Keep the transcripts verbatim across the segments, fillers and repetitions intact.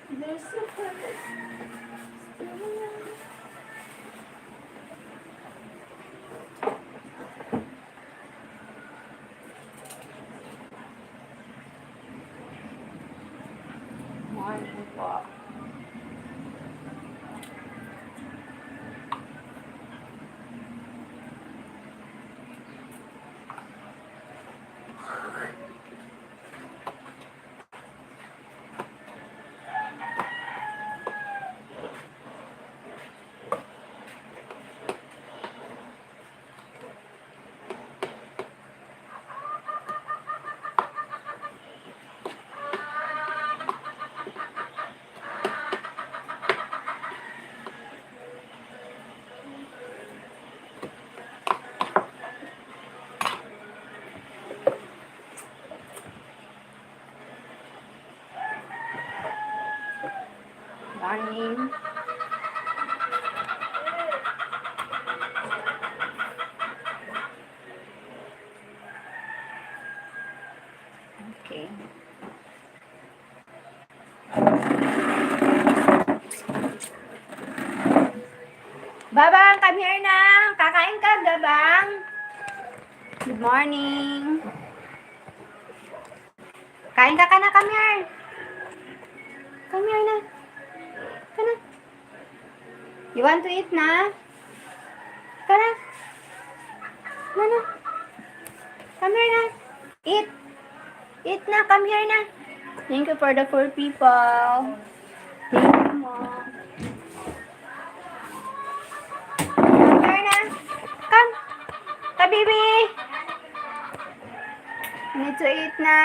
There's a perfect. Morning po. Morning. Okay. Babang, come here na. Kakain ka, Gabang? Good morning. Kain ka, ka na, come here. Come here na. Ka na. You want to eat na? Ka na. Na, na. Come here na. Eat. Eat na, come here na. Thank you for the four people. Thank you, Mom. Come here na. Come. Come, baby. Need to eat na.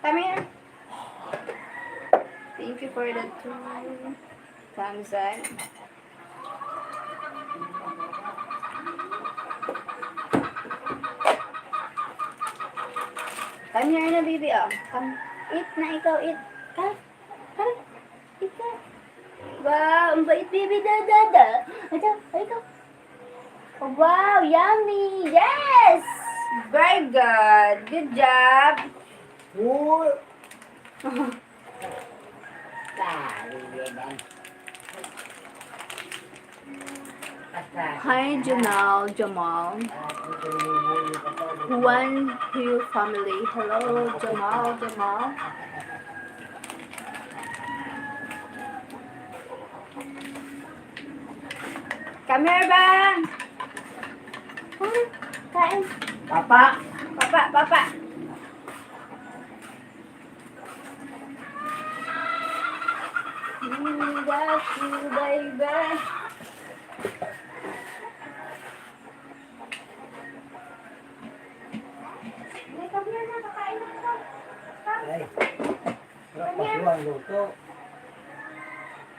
Come here. Thank you for the two thumbs up. Come here na, baby, oh. Come. Eat na ikaw, eat. Come. Come. Eat na. Wow, ang bait, baby, da, da, da. Ito, ito. Wow, yummy! Yes! Very good. Good job. Uy! Hi, Jamal, Jamal. Juan Hill family. Hello, Jamal, Jamal. Come here, Bang. Come, kain. Papa. Papa, papa. Mm, that's you, baby. Ay, come here na, kakain na kita. Come. Ay. Sarap pa siya ang luto.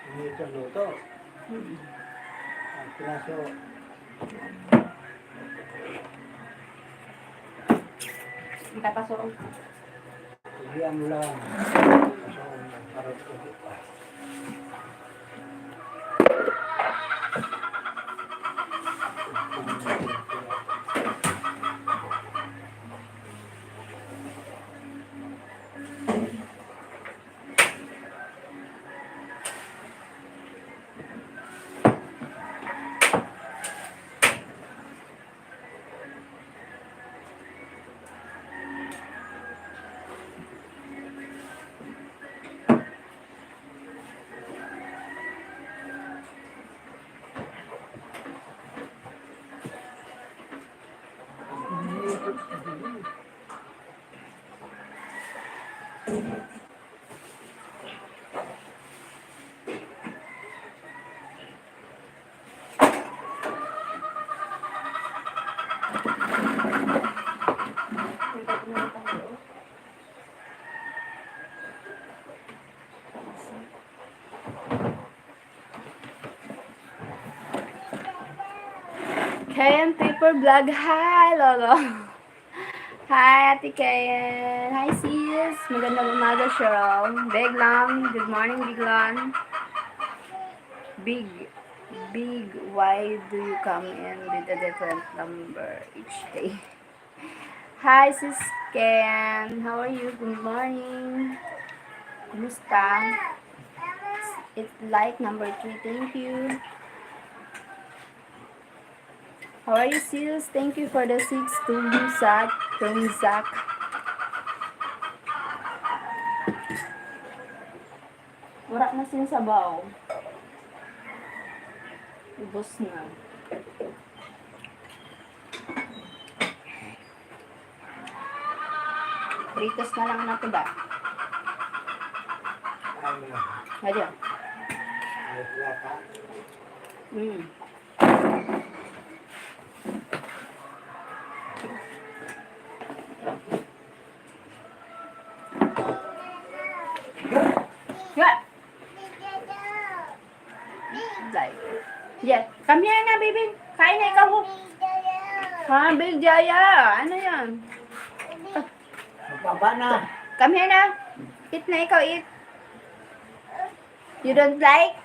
Ang luto, luto. Mm. Ang pinaso. Ang tapaso. Sabihan mo lang. Paso, parang tubig pa. Kayan Paper Vlog. Hi, Lolo. Hi, Ate Kayan. Hi, sis. Magandang umaga, Cheryl. Biglan. Good morning, Biglan. Big, Big, why do you come in with a different number each day? Hi, Sis Ken. How are you? Good morning. Kumusta? It's like number three. Thank you. How are you, sis? Thank you for the six to Zach, to Zach. Wala na siyang sabaw. Ubos na. Fritos na lang nato ba? Ano? Ayo. Ano pala ka? Mm. Yeah. Like, yeah. Come here na, baby. Kain na ikaw. Ha, Big Jaya. Ano yan? Mababa na. Come here na. Eat na ikaw, eat. You don't like?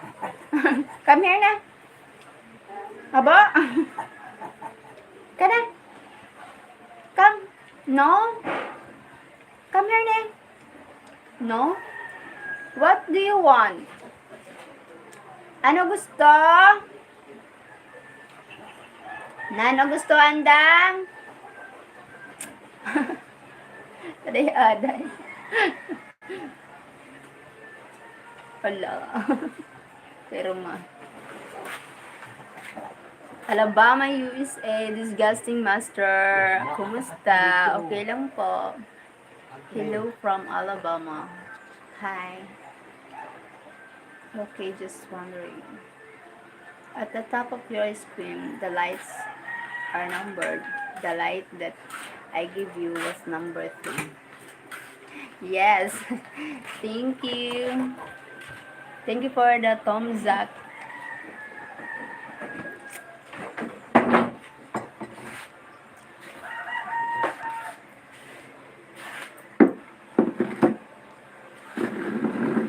Come here na. Abo? Kana? Come. No? Come here na. No? What do you want? Ano gusto? Nano gusto andang? Aday, aday. Wala. Pero ma. Alabama, U S A, disgusting master. Kumusta? Okay lang po. Hello from Alabama. Hi. Okay, just wondering. At the top of your screen, the lights are numbered. The light that I give you was number three. Yes. Thank you. Thank you for the thumbs up.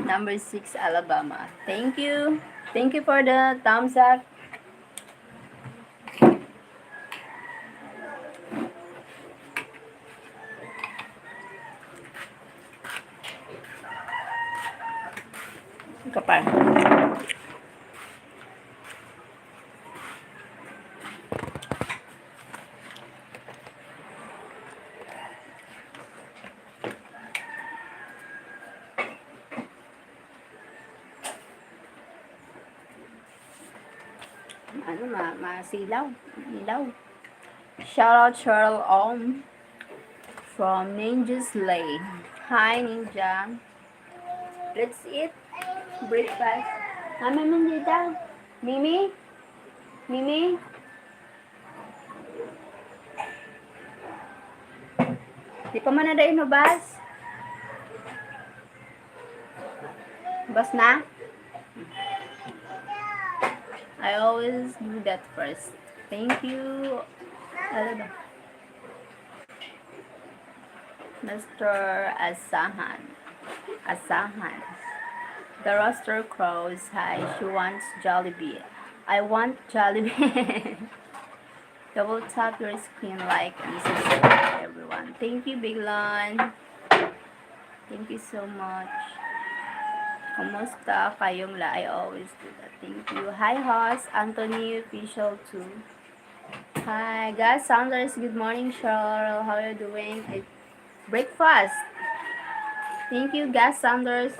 Number six, Alabama. Thank you. Thank you for the thumbs up. Kapal. Ano, ma-, masilaw. Ilaw. Shout out, Cheryl Om from Ninja Slay. Hi, Ninja. Let's eat breakfast. Mami, Mandita. Mimi? Mimi? Di pa man na dahil hubas? Hubas na? I always do that first. Thank you. Ano ba? Mister Asahan. Asahan. The Rooster Crows. Hi, she wants Jollibee. I want Jollibee. Double tap your screen, like and subscribe, everyone. Thank you, Biglon. Thank you so much. Kumusta kayong la? I always do that. Thank you. Hi, host. Anthony Official two. Hi, Gus Sanders. Good morning, Cheryl. How are you doing? It's breakfast. Thank you, Gus Sanders.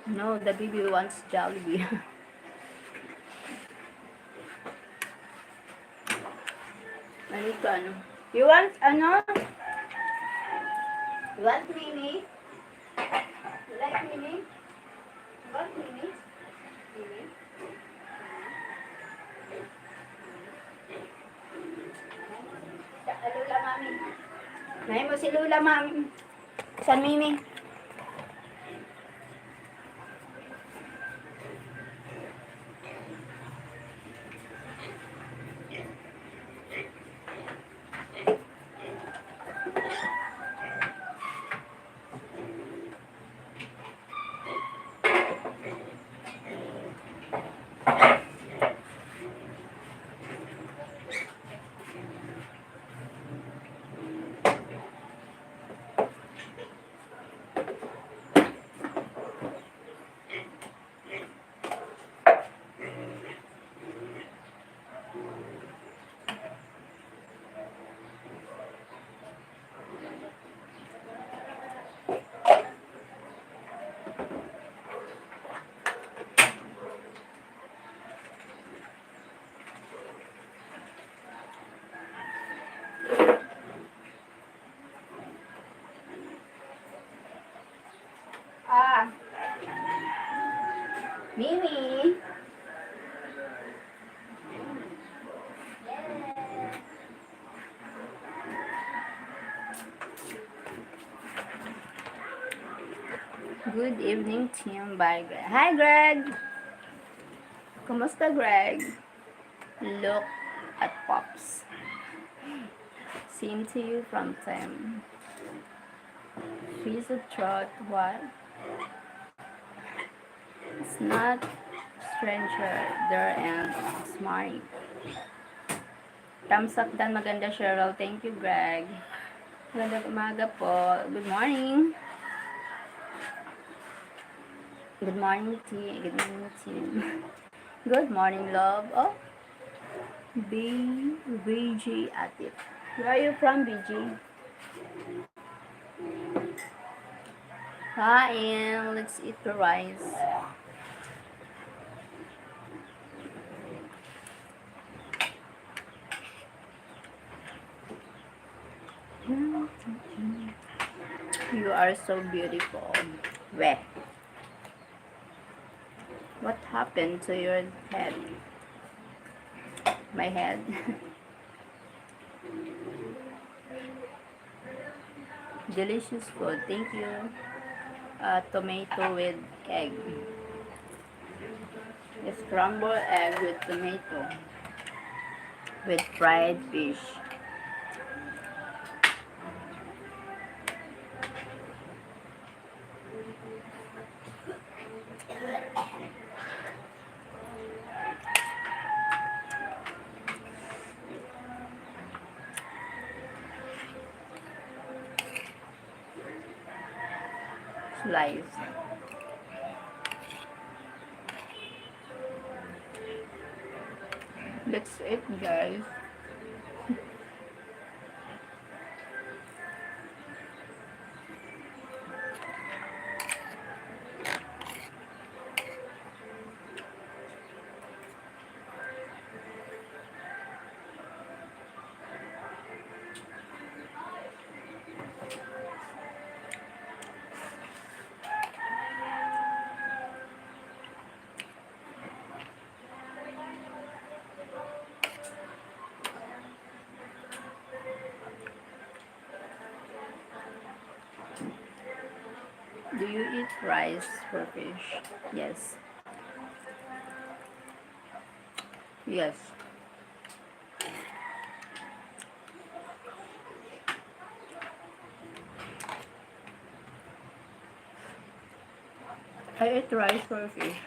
No, the baby wants Jollibee. Ano ito, ano? You want, ano? You want Mimi? You like Mimi? You want Mimi? Mimi? Sa Lola, Mami. Nahin mo si Lola, Mami. San Mimi? Mimi! Good evening, team. Bye, Greg. Hi, Greg! Kumusta, Greg? Look at Pops. Same to you from time. Piece of throat, what? It's not stranger there and smiling. Thumbs up dan, maganda, Cheryl. Thank you, Greg. Magandang umaga po. Good morning. Good morning, team. Good morning, team. Good morning, love. Oh, B-, B G Atit. Where are you from, B G? Kain. Let's eat the rice. You are so beautiful. Weh. What happened to your head? My head? Delicious food. Thank you. Uh, tomato with egg. Scrambled egg with tomato. With fried fish. Slice. That's it, guys. Do you eat rice for fish? Yes. Yes. I eat rice for fish.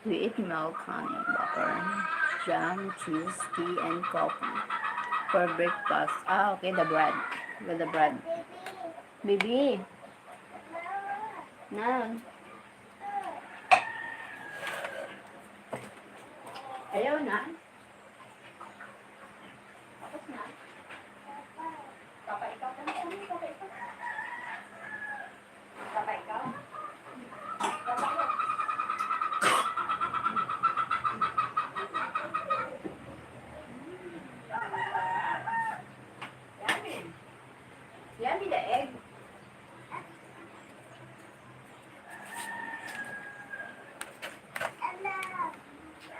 We eat milk, honey, butter, jam, cheese, tea, and coffee for breakfast. Ah, okay, the bread. With the bread. Baby. Na. Ayaw na. Tapos na. Papa, ikaw pa na. Papa, ikaw. Papa, ikaw. Papa, ikaw. Yummy. Yummy, the egg.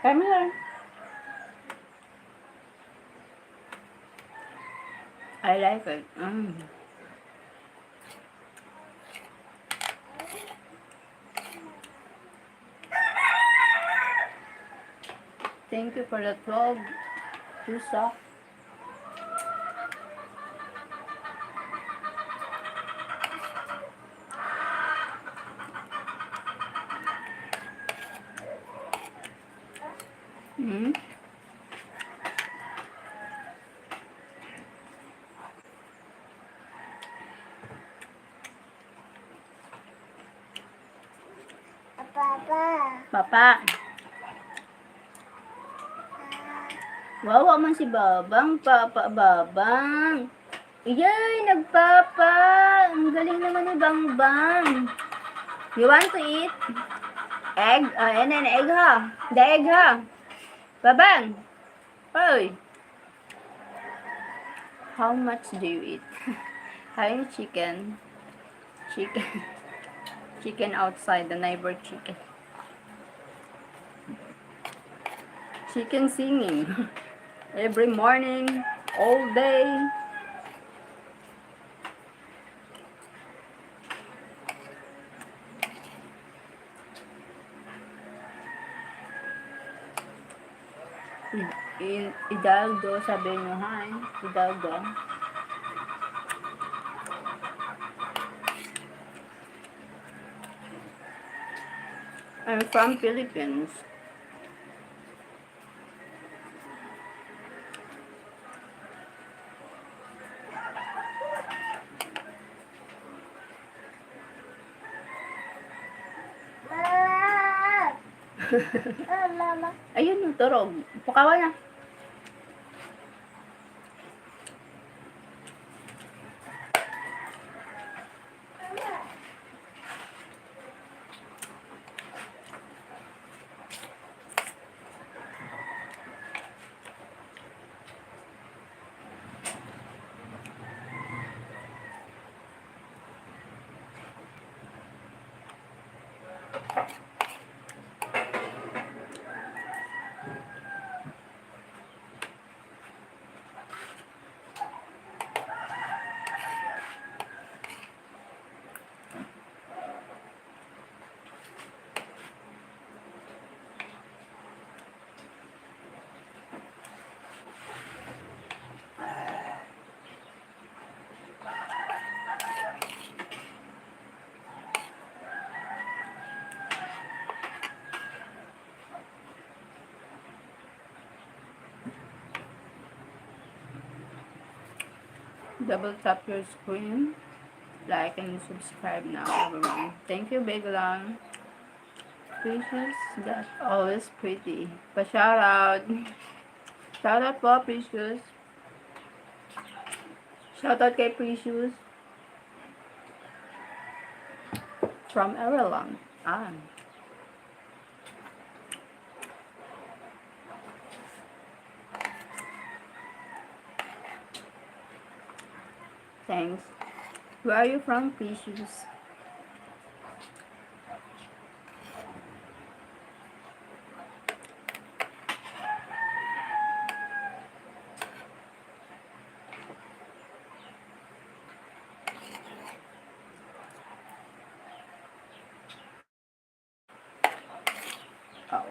Come here. I like it. Mm. Thank you for the twelve. Too soft. Hmm? Papa. Papa. Wawa man si Babang, Papa Babang. Yay! Nagpapa! Ang galing naman ni Bangbang. You want to eat? Egg? Oh, yan, yan, egg ha. The egg ha. Babang! Hoy! How much do you eat? Having chicken. Chicken. Chicken outside, the neighbor chicken. Chicken singing. Every morning, all day. Hidalgo, sabi nyo, hi. Hidalgo. I'm from Philippines. Ayun, turog. Pukawa na. Double tap your screen, like and subscribe now, everyone. Thank you, Biglang. Precious, that always pretty. Pa-shoutout. Shoutout po, Precious. Shoutout kay Precious. From Ireland. Ah. Thanks. Where are you from, Precious? Oh.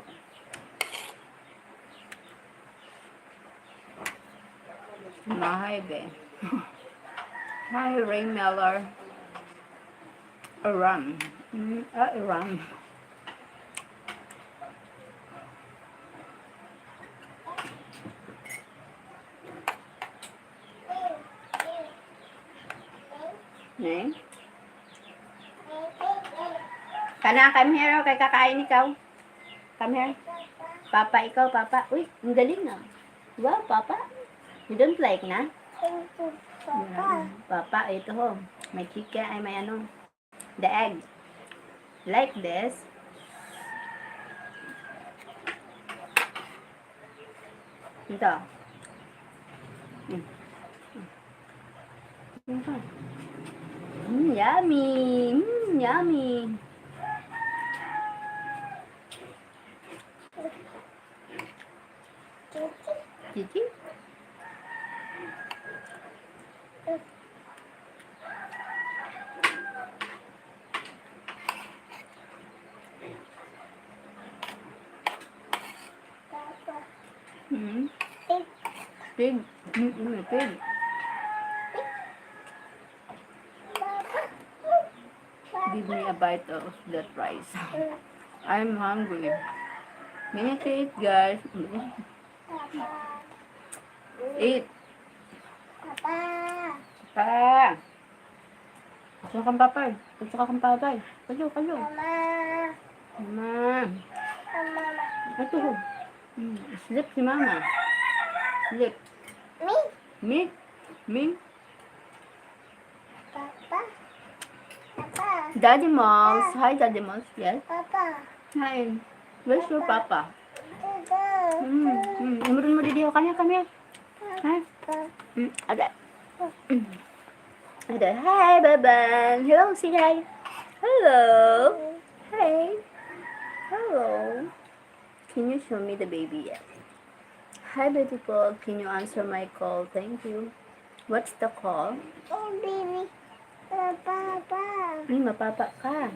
Mahay, be. Hi, Ray Miller. Iran. Mm, ah, Iran. Ne? Kana, come here, oh, kay kakain ikaw. Come here. Papa, ikaw, Papa. Uy, ang galing, ah. Wow, Papa. You don't like na? Thank you, Papa. Yan. Papa, ito ho. May chicken, ay may ano. The egg. Like this. Ito. Mm. Ito. Mm, yummy. Mm, yummy. Chichi? Hmm? Pig. Mm, mm, pig. Give me a bite of that rice. I'm hungry. Minute eight, guys. Papa. Eight. Papa. Pa. Gusto kang papa eh. Gusto ka kang papa eh. Kayo, kayo. Mama. Mama. Mama. Ito ho. Hmm. Sleep si mama. Sleep. Me. Me? Me? Papa. Papa. Daddy Mouse. Hi, Daddy Mouse. Yes? Papa. Hi. Where's your papa? Dada. Hmm. Hmm. Imurun mo didi ho kanya, kanya. Ha? Papa. Hmm. Ada. Hmm. Ada. Hi, Babang. Hello, say hi. Hello. Hi. Hello. Can you show me the baby yet? Hi, beautiful. Can you answer my call? Thank you. What's the call? Oh, baby. Papa. Ay, mapapa ka.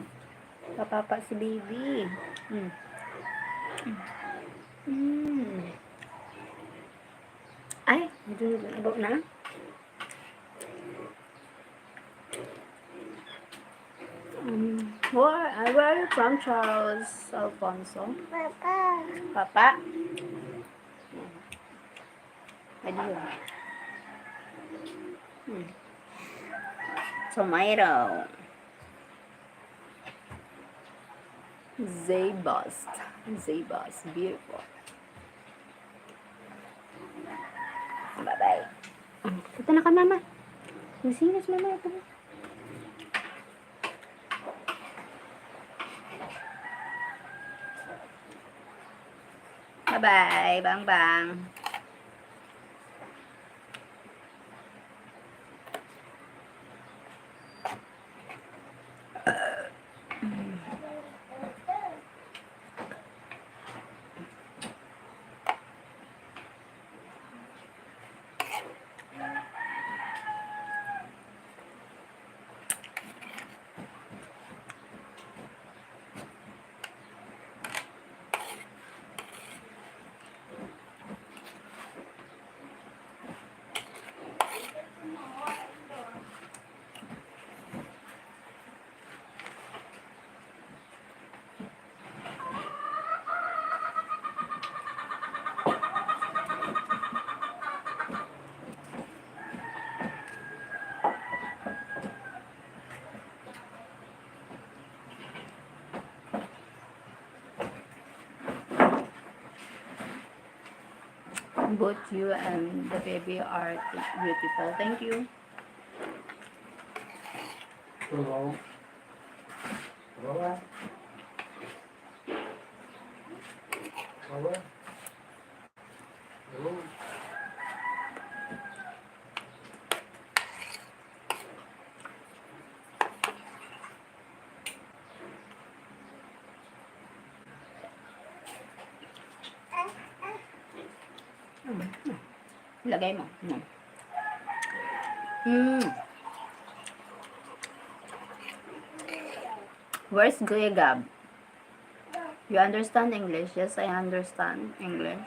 Papapa si baby. Mm. Mm. Ay, medyo nag-abot na. Um, where, uh, where are you from, Charles Alfonso? Papa. Papa? Ayun. Hmm. Tomato. Zaybust. Zaybust. Beautiful. Bye-bye. Punta na ka, mama. Masinas, mama. Ito. Bye-bye, Bang Bang. Both you and the baby are beautiful. Thank you. Hello. Hello. Hello. Hello. Lagay mo. Hmm. Hmm. Where's Kuya Gab? You understand English? Yes, I understand English.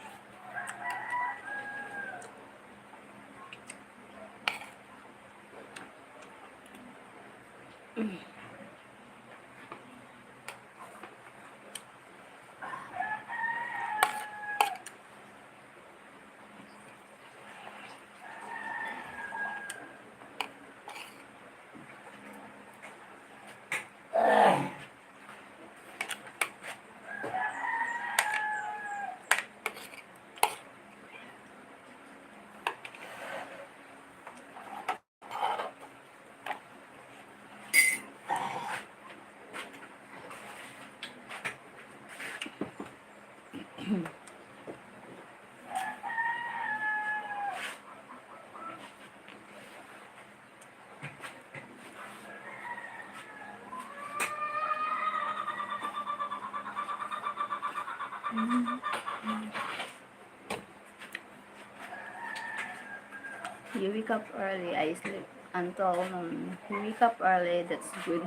You wake up early, I sleep until noon. You wake up early, that's good.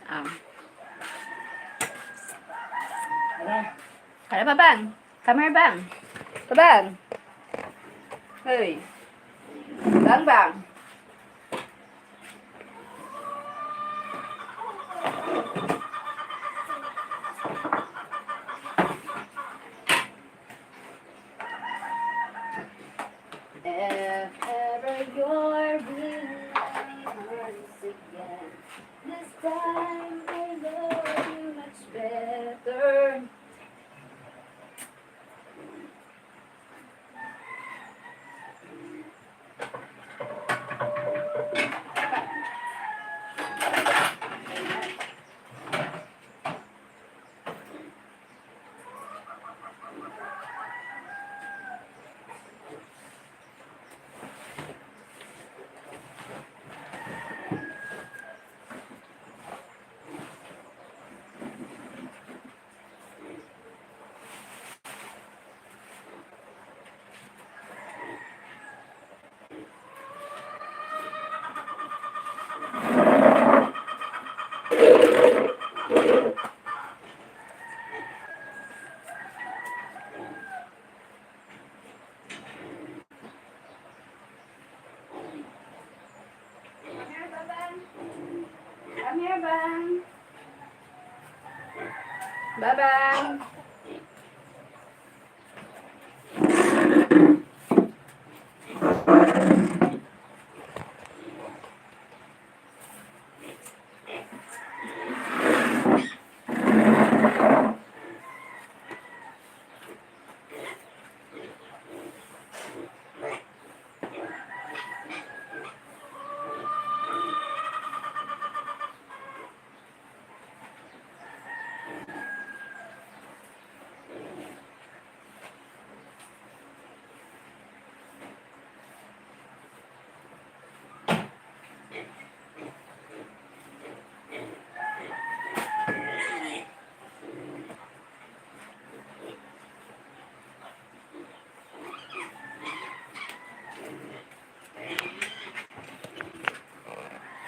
Ah. Tara, Babang. Come here, Bang. Babang. Hey. Bang, Bang. This time I love you much better. Come here, Bang. Babang.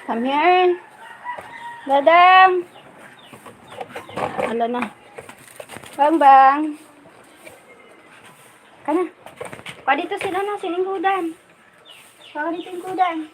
Come here. Dadang. Ala na. Bang, bang. Kana. Pa dito sila na, siningkudan. Pa dito yung kudan.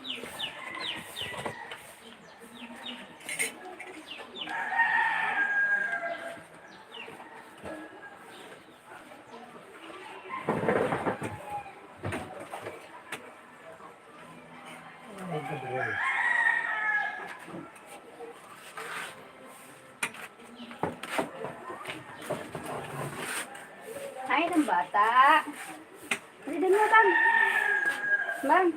Ay, ng bata. Dali, dali na, Bang. Bang.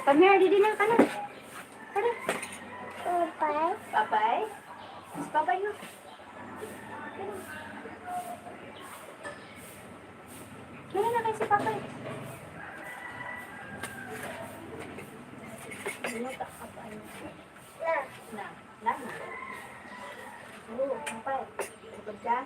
Come here, didi na ka na. Tara. Papay? Papay? Mas papay mo. Dali na kayo si papay. Ano ka, papay? Na. Na. Na. Oo, papay. Bukod ka?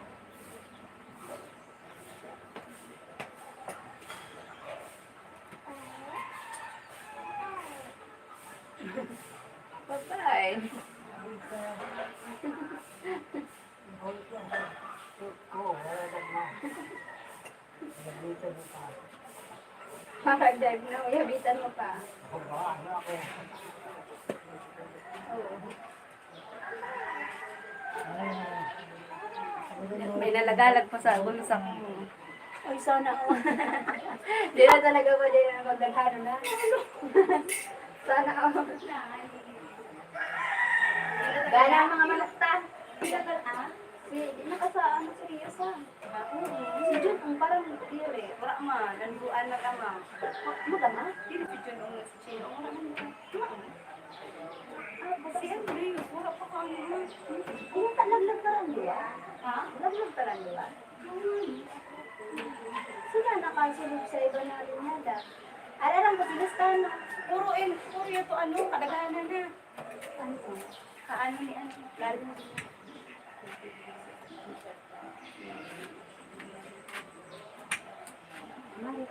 Bye-bye. Parang dive na, uyabitan mo pa. Oo. May nalagalag pa sa bulsa ko. Ay, sana all. Di na talaga pwede na magdaghan na. Sana all. Gana ang mga manok ta. Si, di na ka sa ano, seryoso. Si Jun, kung parang dire, wala man, nanduan na ka ma. Magama? Dili si Jun, ang si Chino, ang wala man. Wala man. Ah, basta si Andrew, wala pa kami. Pumunta, naglag ka lang, di ba? Ha? Naglag ka lang, di ba? Sila nakasulog sa iba na linyada. Ara lang, kasi gusto, no? Puro in, puro ito, ano, kadaghanan na. Ano to? Kaano ni ano? Lalo na. Mari.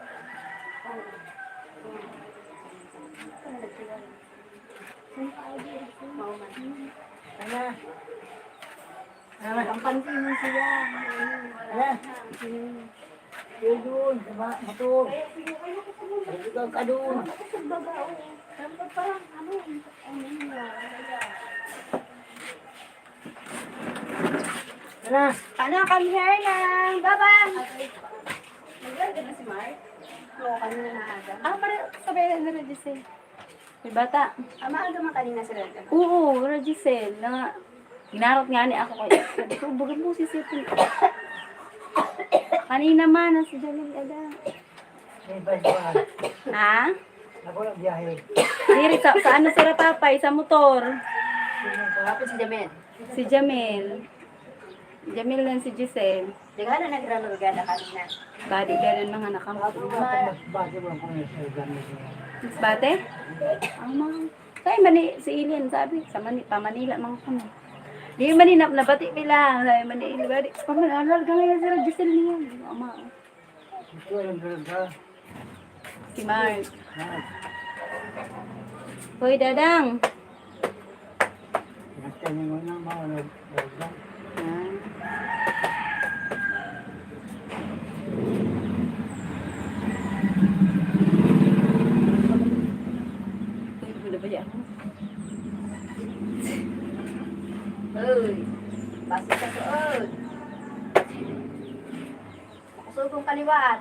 Ano? Ano? Ang pansin mo siya. Ano? Yun, diba? Ito. Ito ka doon. Ano? Ano, come here na. Baba. Mar? Oo, kanina na aga. Ah, pare, sabay na ni Regicel. May bata. Ah, maaga man kanina sila nag- Oo, Regicel, na ginarot nga ni ako kay, sabi ko, "Baga mo si Sipin." Kanina man, na si Jamil, ada. May iba, iba. Ha? Ako lang biyahe. Diri sa, sa ano, sila, Papay, sa motor. Sino? Kahapon si Jamel. Si Jamel. Jamel lang si Giselle. Di ka na nagrarugada kanina? Badi ganun mga nakampo. Mas bate mo ang kung sa Jamel. Mas bate? Ang mga, kaya mani, si Alien, sabi, sa Mani, pa Manila, mga kami. Di man ni, na-, nabati nila, sabi, mani, badi, pa Manila, ngayon si Giselle niya. Ama. Ito ang ganda. Si Mark. Mark. Hoy, Dadang. Nagtanong mo na, mga nag-, nag-, Ah. Uy, wala ba yan? Uy, pasok ka doon. Makusog kong kaliwat.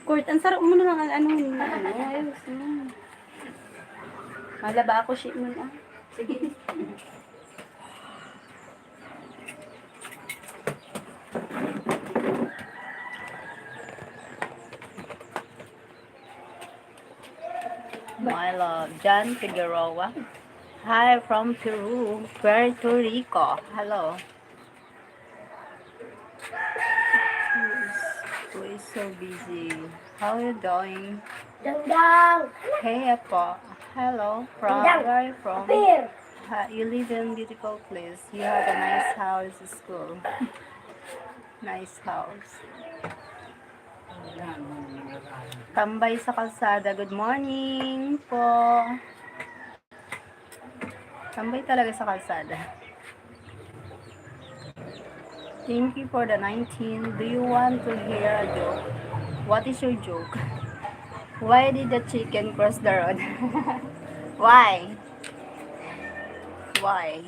Kurt, ang sarap mo na lang ang ano, ano, ayos mo. Malaba ako, shit mo na. Sige. My love, John Figueroa. Hi from Peru, Puerto Rico. Hello. Who is, who is so busy? How you doing? Dangdang! Hey, Apo. Hello, from Dangdang! Where are you from? Apir! Ha, you live in beautiful place. You have a nice house, school. Nice house. Tambay sa kalsada. Good morning po. Tambay talaga sa kalsada. Thank you for the nineteen. Do you want to hear a joke? What is your joke? Why did the chicken cross the road? Why? Why?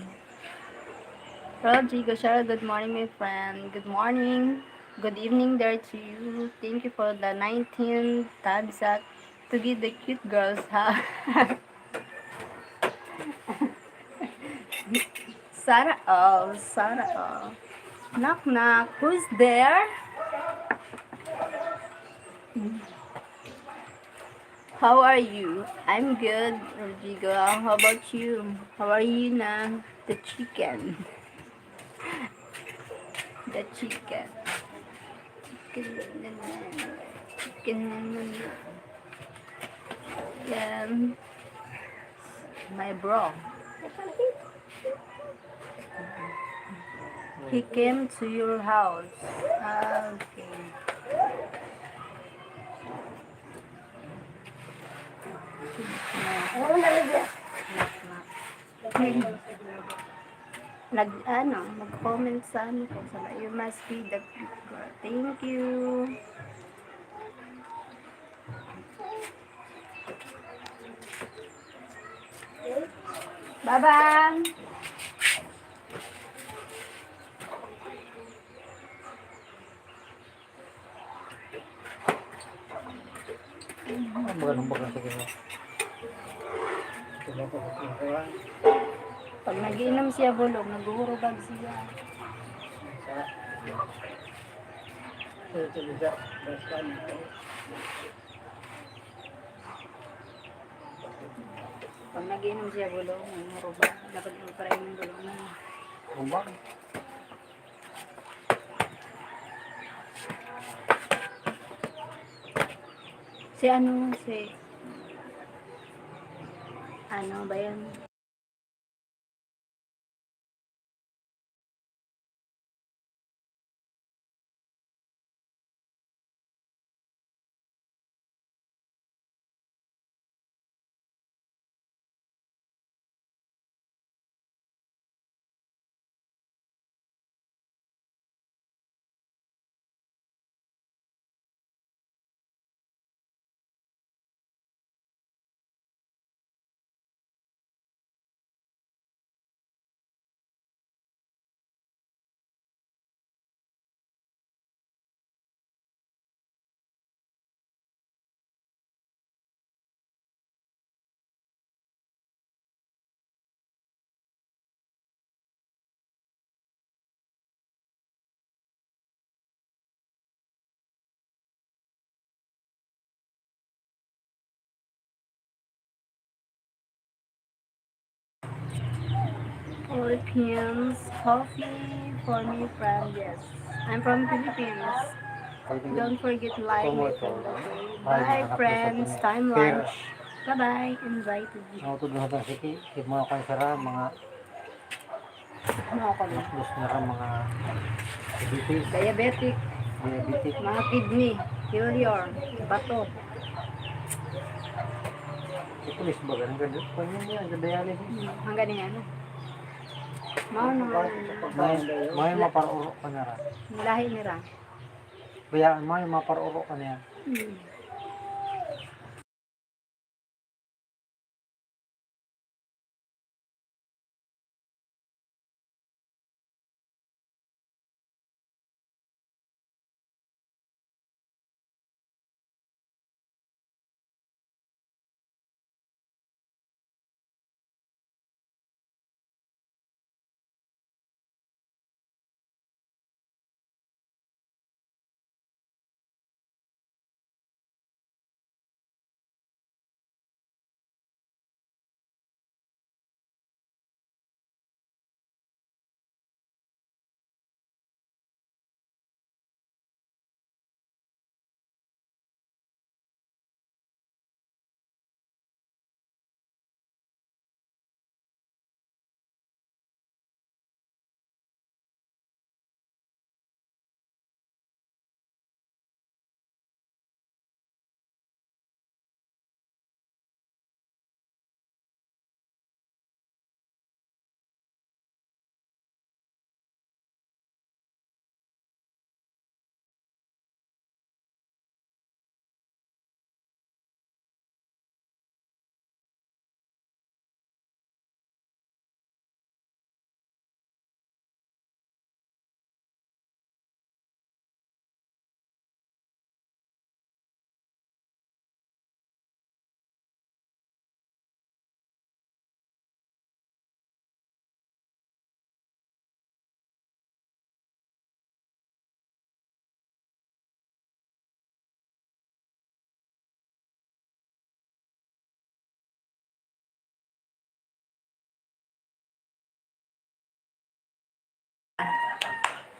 Rodrigo Shara, good morning, my friend. Good morning. Good evening there to you. Thank you for the nineteen tabs up to give the cute girls, ha? Sana all, sana all. Knock, knock. Who's there? How are you? I'm good, Rodrigo. How about you? How are you na? The chicken. The chicken. Chicken. Chicken. Yan. My bro. He came to your house. Ah, okay. Ano na rin yan? Nag, ano, mag-comment sa ano ko, sa, "You must be the girl." Thank you. Babang! Ang baga ng baga sa kanya. Pag nag-iinom siya bulog, naghuhurubag siya. Sa, sa, sa, sa, Pag nag-iinom siya bulong, may marubang. Dapat mo pa rin yung bulong na. Marubang? Si ano, si, ano ba yan? Philippines, coffee for me, friend. Yes, I'm from Philippines. Don't forget to like my friend, okay? Bye, friends. Time lunch. Bye-bye. Invite me. Ang utod na sa siki, kaya mga kansara, mga Ano ako na? Mas na ka mga diabetes, Diabetic, diabetic. Mga kidney, failure, bato. Ito is baga, ang ganda. Kanya niya, ang dialysis. Hmm, hanggang niya, ano? Mao na nga. May, may maparuro ka na ra. Ang lahi nira. Kaya, may maparuro ka na yan. Hmm.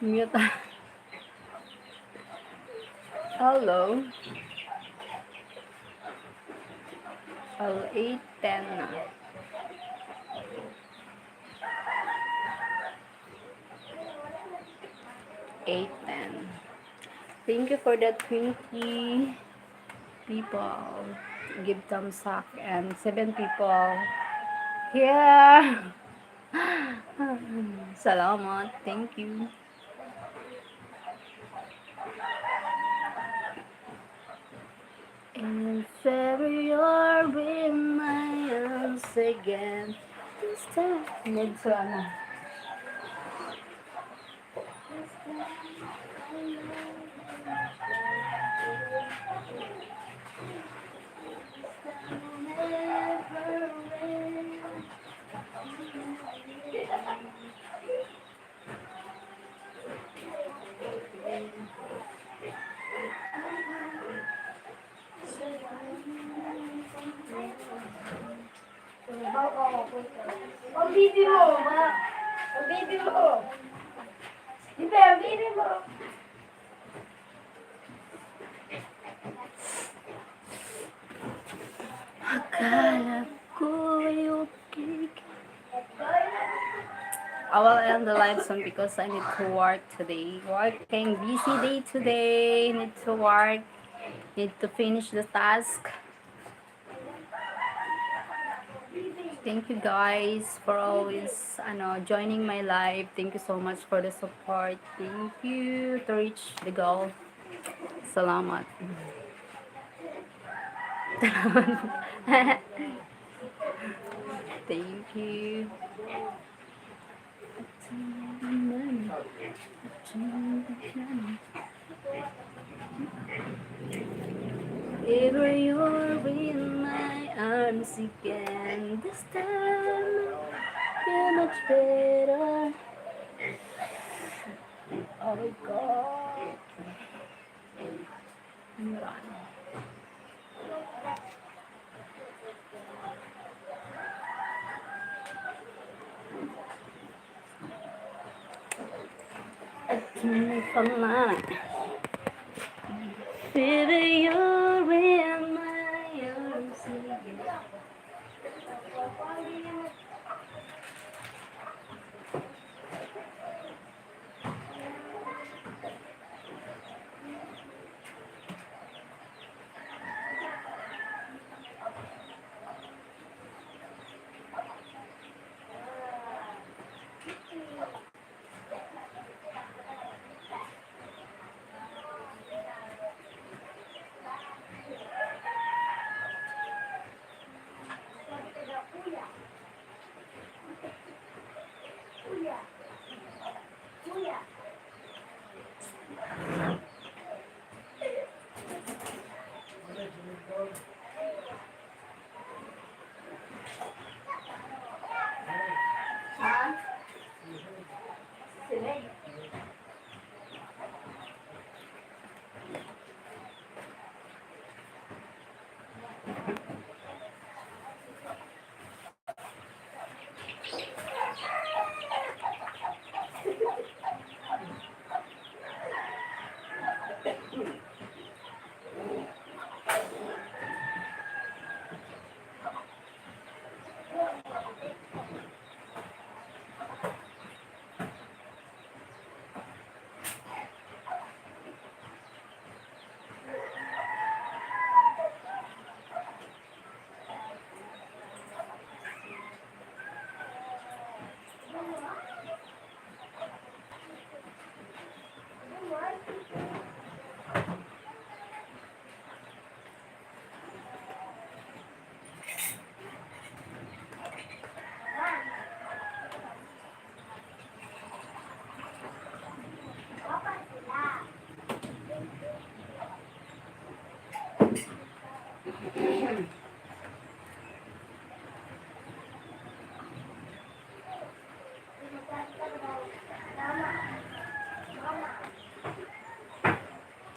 Mute. Hello. Al eight ten na. Eight ten. Thank you for the twenty people. Give thumbs up and seven people. Yeah. Salamat. Thank you. Inferior with my hands again. This time, medyo ano. Ang bibi mo, ma. Ang bibi mo. Di ba, ang bibi mo? Akala ko okay ka. I will end the live soon because I need to work today. Working, busy day today. Need to work. Need to finish the task. Thank you guys for always, ano, joining my live. Thank you so much for the support. Thank you to reach the goal. Salamat. Thank you. Here you're in my arms again. This time, I feel much better. Oh my God. Ano yan? May pama. Pero you're in my arms.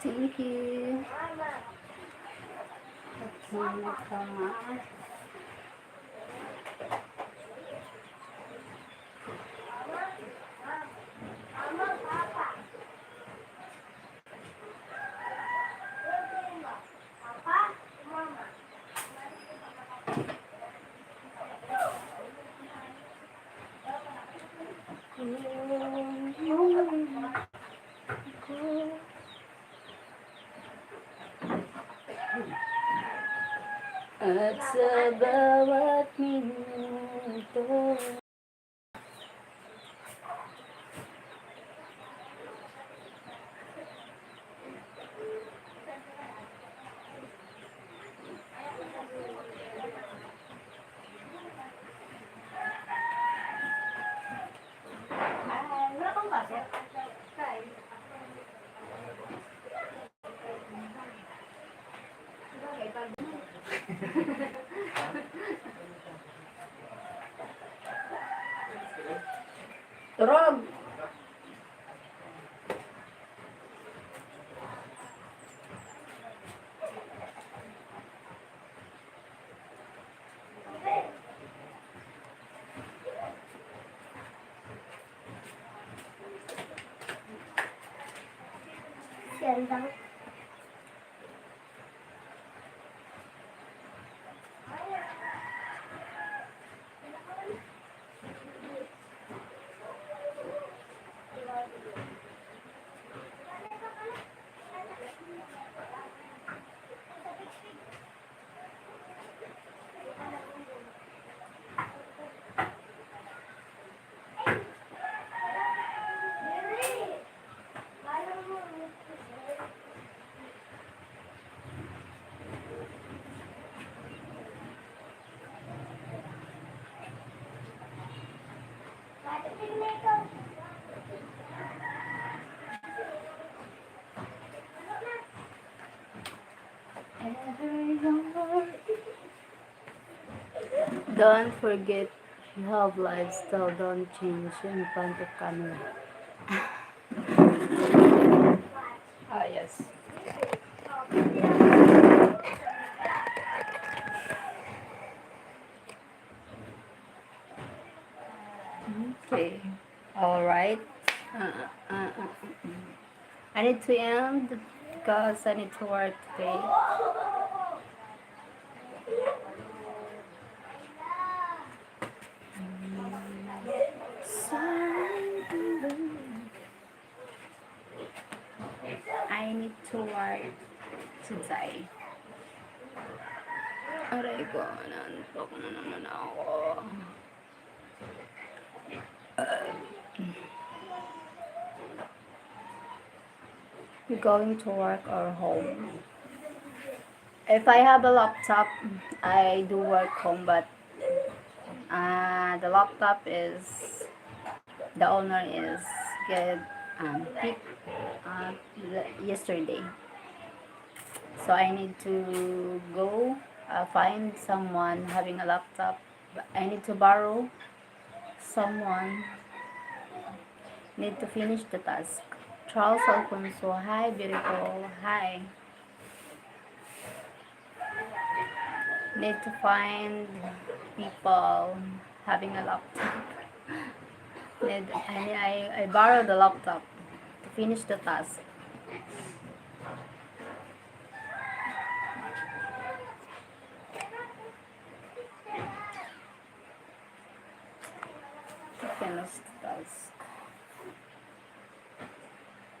Thank you. At mga kama. At sa bawat minuto. Turog. Siyan lang. Don't forget, you have lifestyle, don't change in front of camera. Ah, yes. Okay. All right. Ah, ah, ah, ah, ah. I need to end because I need to work today. I need to work today. Aray ko, naantok na naman ako. You going to work or home? If I have a laptop, I do work home, but uh, the laptop is, the owner is get um, pick uh, yesterday. So I need to go uh, find someone having a laptop. I need to borrow someone. Need to finish the task. Charles Alfonso, hi, beautiful. Hi. Need to find people having a laptop. Need, I, I, I borrow the laptop to finish the task. To finish the task.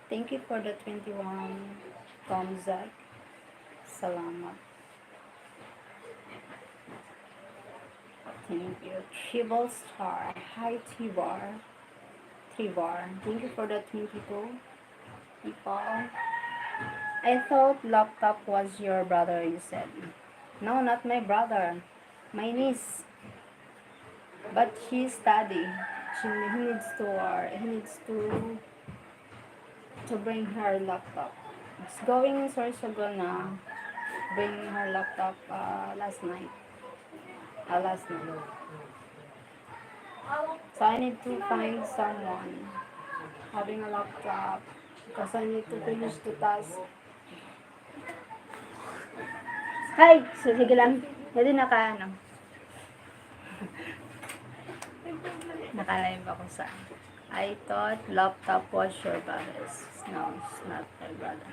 Thank you for the twenty-one thumbs up. Salamat. Thank you. Triple star. Hi, Trevor. Trevor. Thank you for the twenty-two people. I thought laptop was your brother, you said. No, not my brother. My niece. But she study. She he needs to uh, he needs to to bring her laptop. It's going in Sorsogon na bring her laptop uh, last night. Uh, last night. So I need to find someone having a laptop because I need to finish the task. Hay, so, sige lang. Pwede naka, ano. Naka-live ako sa, I thought laptop was your brother's. No, it's not my brother.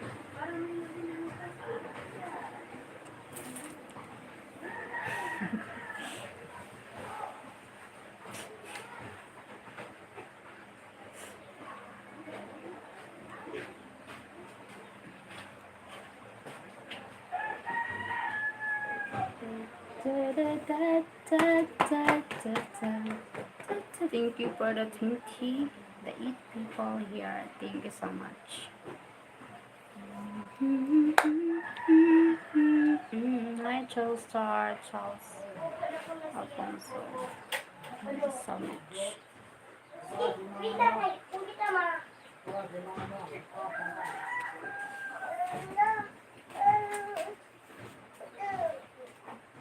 Thank you for the twenty, the eight people here. Thank you so much. Hi, Charles Star, Charles Alfonso. Thank you so much.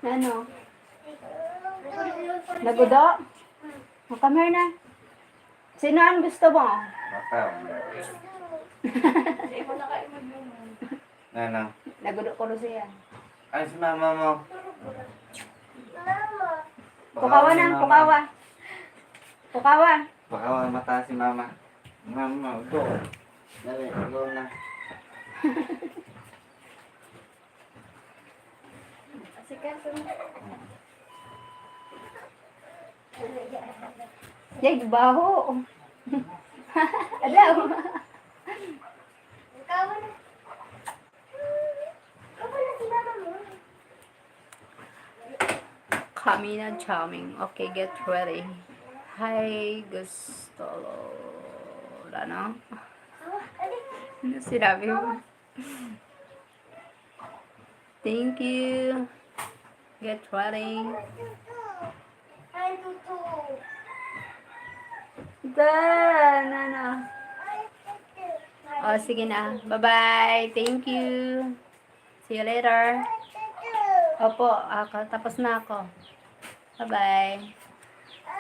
Ano? Nagudo? O, come here na. Sino ang gusto mo? Baka. Ano? Nagudo ko rin siya. Ay, si mama mo. Pukawa na, pukawa. Pukawa. Pukawa, mata si mama. Mama, go. Dali, go na. Asikaso mo. Yay, baho. Adaw. Ikaw na. Ikaw na si mama mo. Kamina Charming. Okay, get ready. Hi, gusto. Wala na. Ano sinabi mo? Thank you. Get ready. Done, ano? O, sige na. Bye-bye. Thank you. See you later. Opo, ako, tapos na ako. Bye-bye.